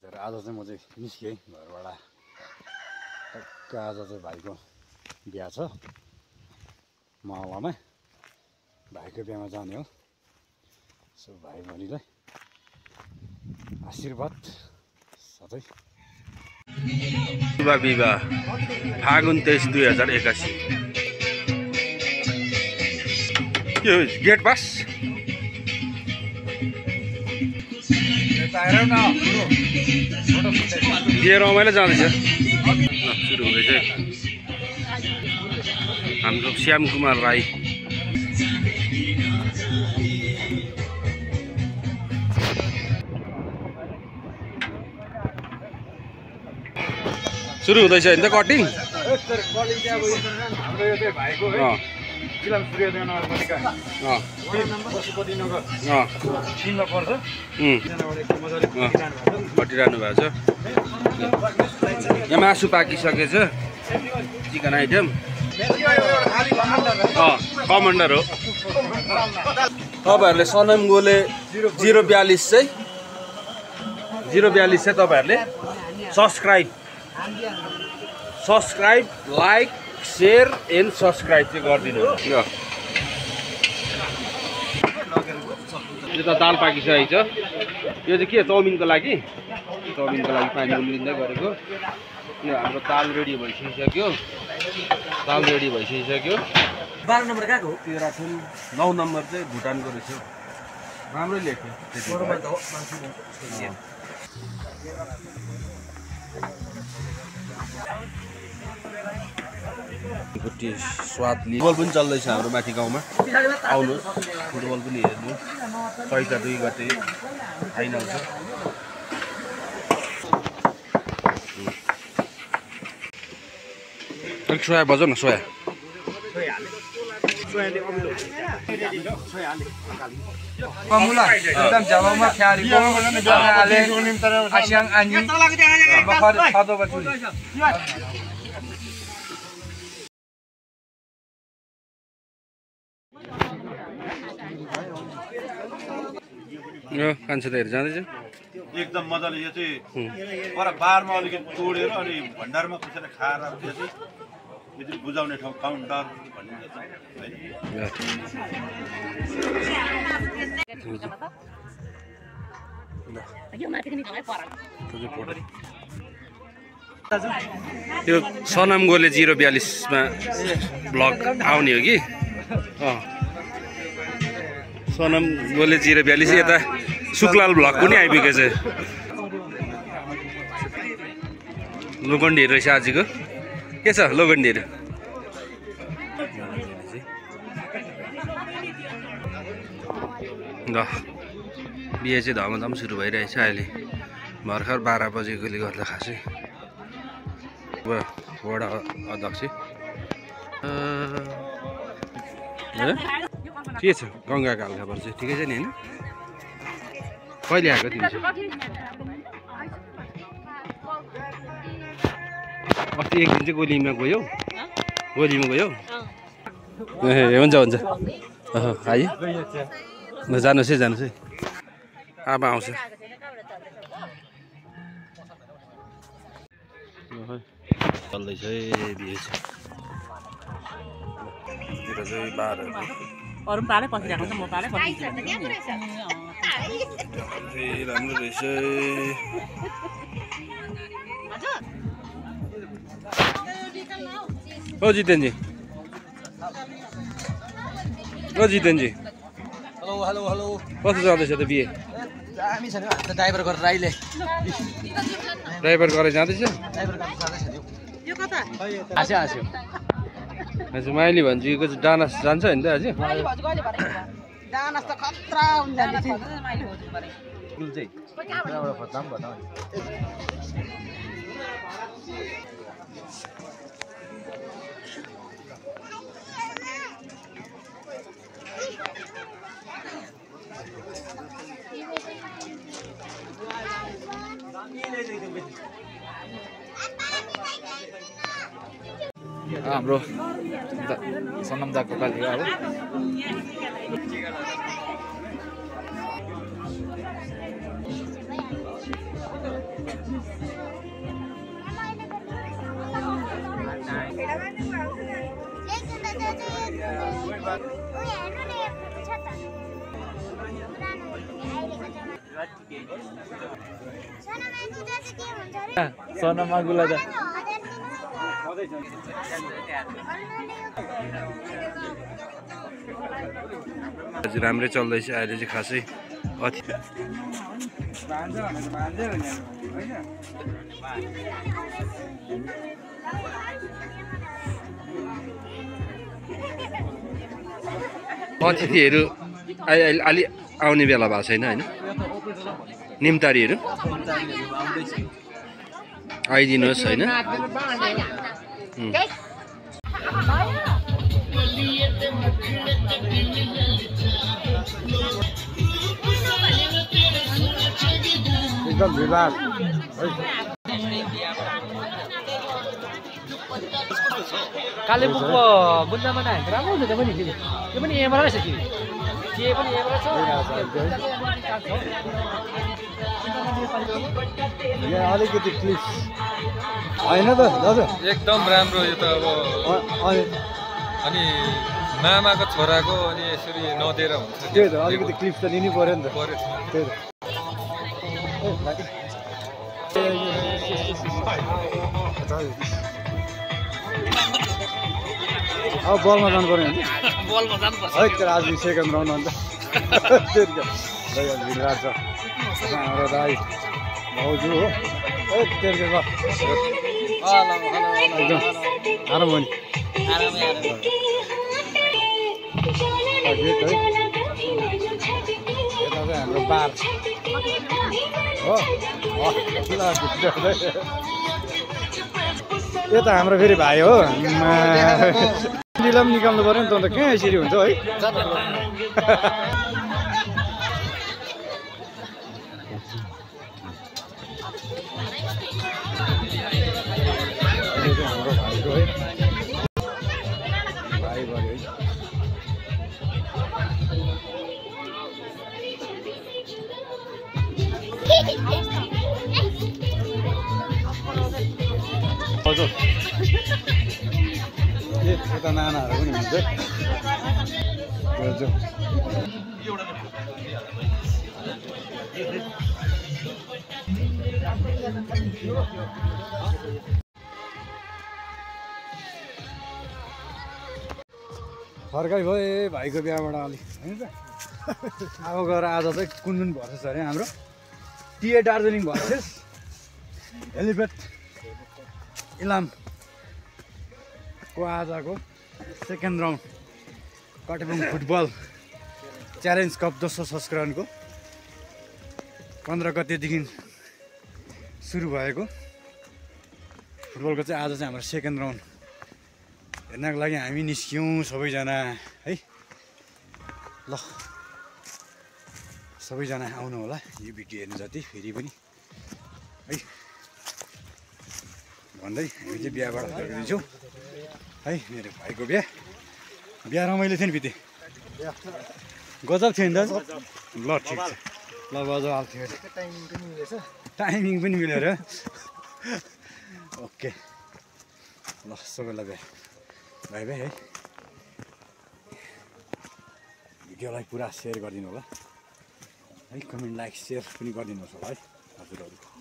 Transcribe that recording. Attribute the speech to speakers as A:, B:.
A: आज चाहिँ म चाहिँ निस्केँ घरबाट। टक्क आज चाहिँ भाइको बिहा छ महलामा। भाइको बिहामा जाने हो। सो भाइ बहिनीलाई आशीर्वाद साथै
B: शुभ विवाह फागुन 23 2081। यो गेट पास के रमाइलो जाँदैछ। सुरु हुँदैछ हाम्रो श्याम कुमार राई। सुरु हुँदैछ नि त कटिङ। कटिरहनु भएको छ। यहाँ मासु पाकिसकेछ, चिकन आइटम। कमान्डर हो तपाईँहरूले। सनम गोले 042 चाहिँ 042 चाहिँ तपाईँहरूले subscribe like share and subscribe चाहिँ गरिदिनु। यो त दाल पाकिसकेको छ। यो चाहिँ के चाउमिनको लागि पानी उम्लिँदै गरेको। यो हाम्रो दाल रेडी भइसकिसक्यो। 12 नम्बर कहाँको हो? त्यो राखौँ। 9 नम्बर चाहिँ भुटानको रहेछ। राम्रै लेख्यो। फुटी स्वाद लियो। फुटबल पनि चल्दैछ हाम्रो माथि गाउँमा। आउनुहोस् फुटबल पनि हेर्नु। 2 गते फाइनल छ। अलिक सोया बजाउ न। Soya
C: Pemula, dalam Jawa mah hari ini ale asyang anjing bakar satu batu.
B: यो कान्छे त हेर जाँदैछ
D: एकदम मजाले। यो चाहिँ पर बारमा अलिकति तोडेर अनि भण्डारमा कसैले खाएर यो चाहिँ बुझाउने ठाउँ काउन्टर भनिन्छ।
B: यो सनम गोले 042 मा ब्लग आउने हो कि। सनम गोले 042 यता सुकलाल ब्लग पनि आइपुगेछ। लोगन्डीहरू रहेछ आजको। के छ लोगन्डीहरू? ल बिहे चाहिँ धमाधम सुरु भइरहेछ अहिले। भर्खर 12 बजेकोले गर्दा खासै वडा अध्यक्ष के छ गङ्गाको हालखबर चाहिँ ठिकै छ नि होइन? कहिले आएको तिमी चाहिँ? अस्ति एक दिन चाहिँ गोलीमा गयो। ए हुन्छ आइयो ल जानुहोस् है अब आउँछ। चल्दैछ है बिहे चाहिँ बारहरू
E: अरू पालै पसिरहेको छ। म पालै पसिरहेको
B: राम्रो रहेछ। ओ जितेनजी
C: Halo.
B: कस्तो जाँदैछ त बिहे?
C: Kami sana driver गरेर आइले।
B: ड्राइभर गरेर जाँदैछ?
C: ड्राइभर गरेर जाँदैछ त्यो।
E: यो कता?
C: आस्यो।
B: आज माइली भन्जुको चाहिँ डानस जान्छ नि त आज?
E: माइली भन्जु कहिले भने? डानस त खतरा हुन्छ नि। माइली भन्जु परे।
C: स्कुल चाहिँ एउटा फताम बताउ। हाम्रो सनम दाको पालि हो अब। सोनामा गुला त
B: आज राम्रै चल्दैछ अहिले चाहिँ खासै अति अतिथिहरू अलि आउने बेला भएको छैन होइन निम्तारीहरू आइदिनुहोस् होइन
A: एकदम भिडभाड
C: कालेबुङको बुन्दामा नहाल्नु राम्रो हुन्छ त्यो पनि फेरि त्यो पनि एमरा छ फेरि के पनि एमरा छ
A: यहाँ अलिकति क्लिप होइन त दाजु
F: एकदम राम्रो यो त अब अनि मामाको छोराको अनि यसरी नदिएर हुन्छ
A: त्यही त अलिकति क्लिप त लिनै पर्यो नि त
F: पर्यो
A: त्यही त अब बलमा जानु पर्यो नि
C: बलमा जानुपर्छ
A: है तर आज सेकेन्ड राउन्ड अन्त त्यही भिड लाग्छ हाम्रो दाइ भाउजू हो है त्यही एकदम आराम हो नि यता चाहिँ हाम्रो बार हो यो त हाम्रो फेरि भाइ हो निलाम निकाल्नु पऱ्यो नि त अन्त कहाँ यसरी हुन्छ है हाम्रो भाइको है भाइ भयो है हजुर यता नानाहरू पनि हुन्छ फर्काइ भयो भाइको बिहाबाट अलिक होइन त अब गएर आज चाहिँ कुन भर्सेस अरे हाम्रो टिए दार्जिलिङ भर्सेस हेलिपेड इलामको आजको second round Katebung football challenge cup दोस्रो संस्करणको 15 गतेदेखि सुरु भएको फुटबलको चाहिँ आज चाहिँ हाम्रो सेकेन्ड राउन्ड हेर्नको लागि हामी निस्क्यौँ सबैजना है ल सबैजना आउनु होला यो भिडियो हेर्नु जति फेरि पनि है भन्दै हामी चाहिँ बिहाबाट फर्किन्छौँ है मेरो भाइको बिहा रमाइलो थियो नि बिते गजब थियो नि दाजु ल ठिक छ ल गजब थियो टाइमिङ पनि मिलेर ओके ल सबैलाई बाई बाई है भिडियोलाई पुरा सेयर गरिदिनु होला है कमेन्ट लाइक सेयर पनि गरिदिनुहोस् होला है हजुरहरू